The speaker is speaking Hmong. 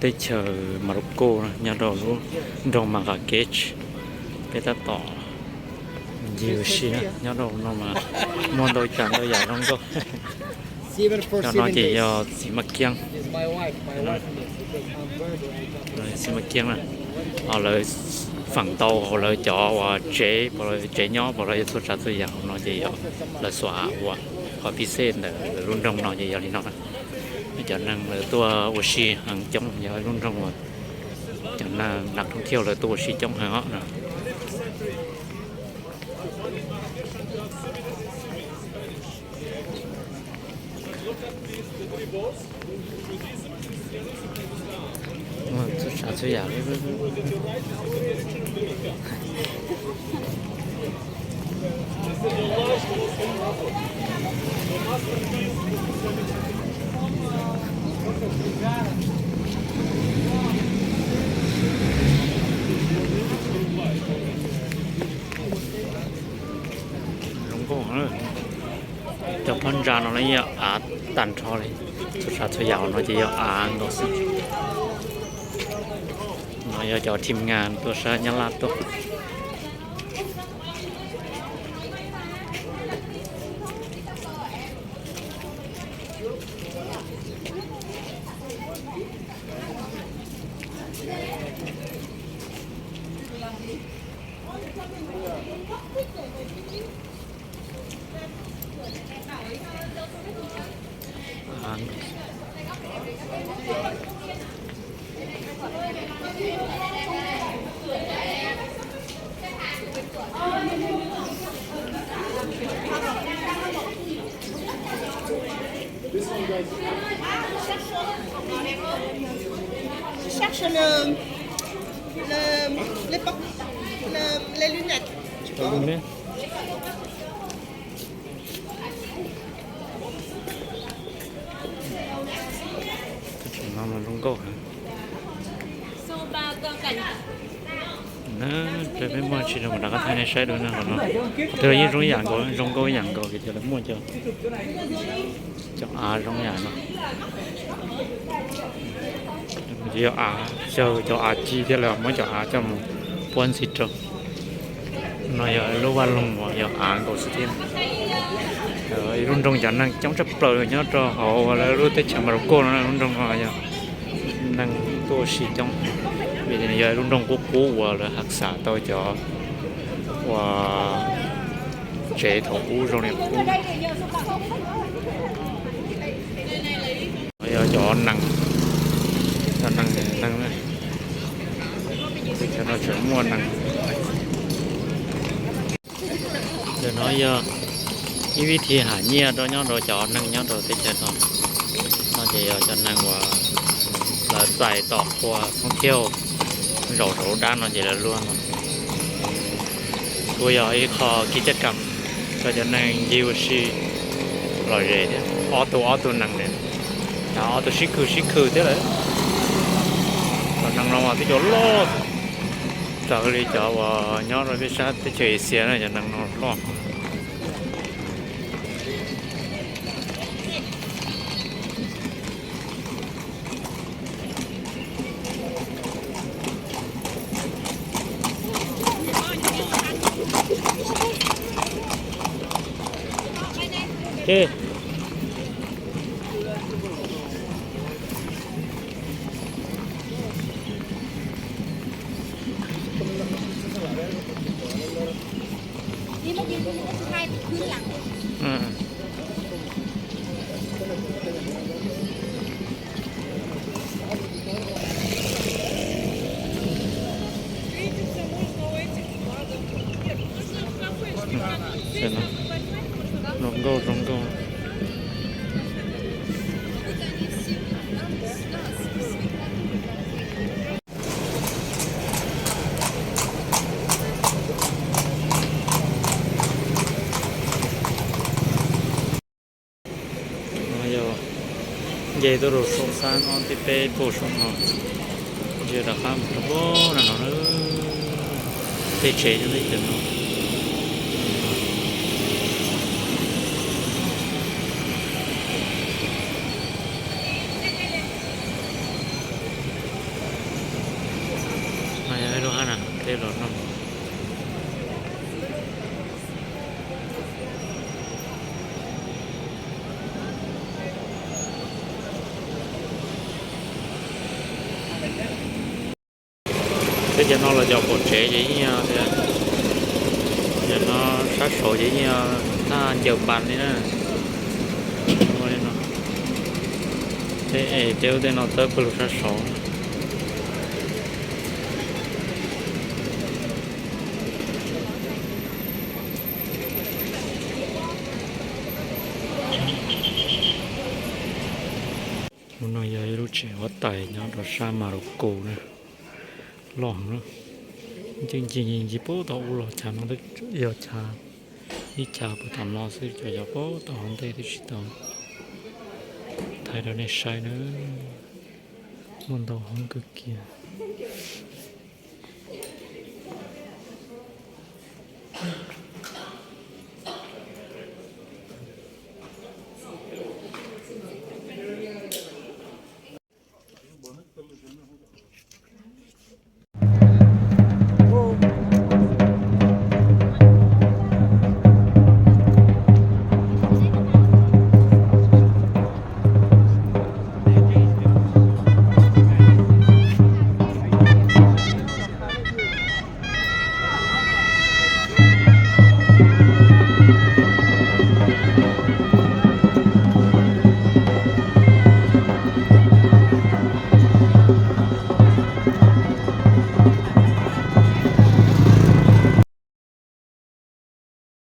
Teb chaws Morocco nyob rau lub nroog Marrakech, peb tab tom ncig ua si nyob rau no mas muaj ntau tsav ntau yam zoo nkauj. Cov no ces yog txiv Maj Kiab, txiv Maj Kiab na, ho lawv feem ntau hauv lawv cov uas tsev, tsev nyob, pom los yog txhua tsav txhua yam hauv no ces yog lawv xuas av ua. Qhov pib xej ntawm lub nroog no ces yog li no na. Cov neeg lawv tuaj ua si heev coob, yog lub nroog uas cov neeg thoob thiaj lawv tuaj ua si coob heev os na. Txhua tsav txhua yam li. Zoo nkauj. Cov phab ntsa no yog av tag nrho li, txhua tsav txhua yam no ces yog av nkaus xwb. No yog cov thim ngas tuaj sab Nyab Laj tuaj. Je cherche le, le, les, les lunettes. Tus tseem no mas zoo nkauj heev. Peb muaj tsis zoo rov qab thaij nej saib dua no. Qhov twg los yeej zoo ib yam nkaus, zoo nkauj ib yam nkaus vim tias lawv muaj cov, cov av zoo ib yam no. Ces yog av, xyaw cov av ci thiab lawv muab cov av coj mus puab ntxiv rau. No yog lub vaj loog uas yog av nkaus xwb thiab. Ib lub nroog cov neeg coob tshaj plaws nyob rau hauv lawv lub teb chaws Morocco no, lub nroog no yog neeg tuaj ua si coob, vim yog lub nroog qub qub uas lawv hav xav tau cov uas tsev thaum ub zoo li qub. Yog cov neeg, cov neeg, neeg, teb chaws no tseem muaj neeg. Ntawm no yog ib vib thi haj nyiaj rau nyob rau cov neeg nyob rau teb chaws no. No ces yog cov neeg uas lawv txais tom qhua thoob thiaj zaum saum lub dab no ces lawv luaj no. Kuj yog ib qho kis caj kam rau cov neeg ncig ua si lom zem thiab, ob tug ob tug nees li, ob tug sib khw sib khw thiab lawm. Cov nees no mas twb cov loj raws li cov uas nyob rau peb sab teb chaws Asia na, cov nees no loj. Zoo nkauj, zoo nkauj. No yog nce tuaj rau saum xab ob tib peb puag saum no, ntsia rov qab mus rau puag no na, tej tsev nyob tej tsev no. Tej los no. Teb chaws no los cov pom tsev ces yeej, cov no sab saud ces yeej thaj ncaws npas li na. Ua li no, tej es tej ub tej no tawb pawg lug sab saud. Ub no yog ib lub tsev huab tais nyob rau sab Morocco na, loj heev na. Nce nce nce puag tom ub los chav no twb yog chav, ib chav puag tom no xwb, cov yog puag tom hauv ntej twb tsis tau thaij rau nej saib na. Muaj ntau hoob kawg kiag.